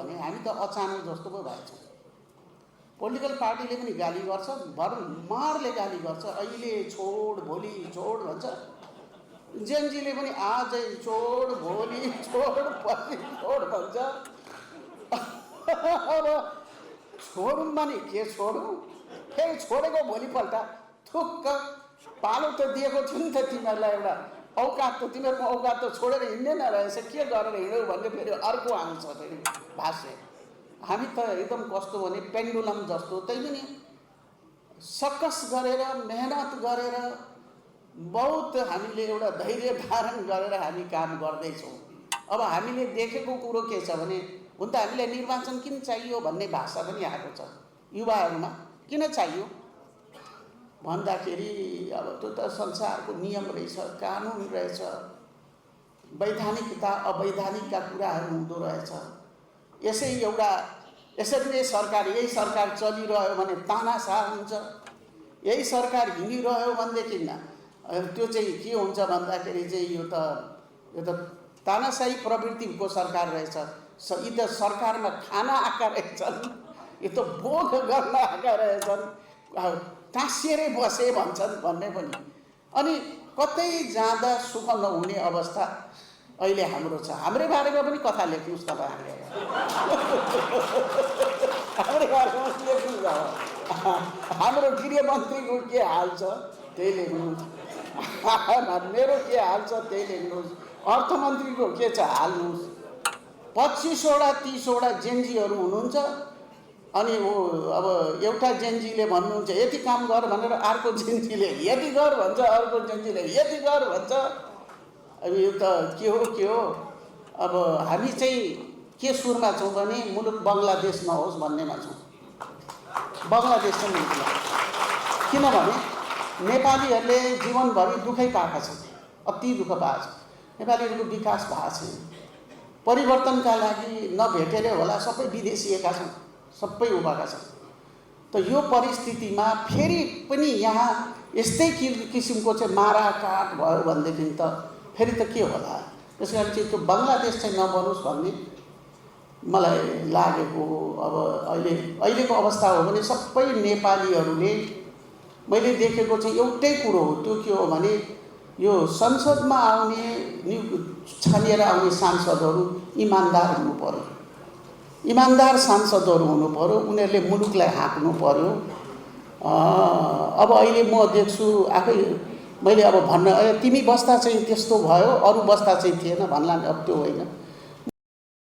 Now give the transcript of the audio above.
भने हामी त अचानक जस्तो पो भएछौँ। पोलिटिकल पार्टीले पनि गाली गर्छ, भरमारले गाली गर्छ, अहिले छोड भोलि छोड भन्छ, जेनजीले पनि आजै छोड भोलि छोड पछि छोड भन्छ। अब छोडौँ भने के छोडौँ, फेरि छोडेको भोलिपल्ट थुक्क पालो त दिएको छु नि त तिमीहरूलाई, एउटा औकात त तिमीहरूको औकात त छोडेर हिँड्दैन रहेछ, के गरेर हिँड्यौ भन्ने फेरि अर्को आउँछ फेरि भाष्य। हामी त एकदम कस्तो भने पेन्डुलम जस्तो, त्यही पनि सकस गरेर मेहनत गरेर बहुत हामीले एउटा धैर्य धारण गरेर हामी काम गर्दैछौँ। अब हामीले देखेको कुरो के छ भने, हुन त हामीलाई निर्वाचन किन चाहियो भन्ने भाषा पनि आएको छ युवाहरूमा। किन चाहियो भन्दाखेरि अब त्यो त संसारको नियम रहेछ, कानुन रहेछ, वैधानिकता अवैधानिकका कुराहरू हुँदो रहेछ। यसरी नै सरकार, यही सरकार चलिरह्यो भने तानाशाह हुन्छ, यही सरकार हिँडिरह्यो भनेदेखि त्यो चाहिँ के हुन्छ भन्दाखेरि चाहिँ यो त तानाशाही प्रवृत्तिको सरकार रहेछ। यी त सरकारमा खान आएका रहेछन्, यो त भोग गर्न आएका रहेछन्, टाँसिएरै बसे भन्छन् भन्ने पनि। अनि कतै जाँदा सुख नहुने अवस्था अहिले हाम्रो छ। हाम्रै बारेमा पनि कथा लेख्नुहोस् तपाईँहरूले, हाम्रै बारेमा लेख्नुहोस्। हाम्रो गृहमन्त्रीको के हाल छ त्यही लेख्नुहोस्, मेरो के हाल छ त्यही लेख्नुहोस्, अर्थमन्त्रीको के छ हाल्नुहोस्। 25वटा 30वटा जेनजीहरू हुनुहुन्छ, अनि अब एउटा जेनजीले भन्नुहुन्छ यति काम गर भनेर अर्को जेनजीले यति गर भन्छ, अर्को जेनजीले यति गर भन्छ। अब यो त के हो। अब हामी चाहिँ के सुरमा छौँ भने मुलुक बङ्गलादेश नहोस् भन्नेमा छौँ। बङ्गलादेश चाहिँ मुलुक, किनभने नेपालीहरूले जीवनभरि दुःखै पाएका छन्, अति दुःख पाएको छ। नेपालीहरूको विकास भएको छैन, परिवर्तनका लागि नभेटेर होला सबै विदेशिएका छन्, सबै उभाएका छन्। त यो परिस्थितिमा फेरि पनि यहाँ यस्तै किसिमको चाहिँ माराकाट भयो भनेदेखि त फेरि त के होला। त्यस कारण चाहिँ त्यो बङ्गलादेश चाहिँ नबनोस् भन्ने मलाई लागेको। अब अहिलेको अवस्था हो भने सबै नेपालीहरूले मैले देखेको चाहिँ एउटै कुरो हो, त्यो के हो भने यो संसदमा आउने छानिएर आउने सांसदहरू इमान्दार हुनु पर्यो, इमान्दार सांसदहरू हुनु पर्यो, उनीहरूले मुलुकलाई हाँक्नु पर्यो। अब अहिले म देख्छु आफै, मैले अब भन्न तिमी बस्दा चाहिँ त्यस्तो भयो, अरू बस्दा चाहिँ थिएन भन्ला, अब त्यो होइन।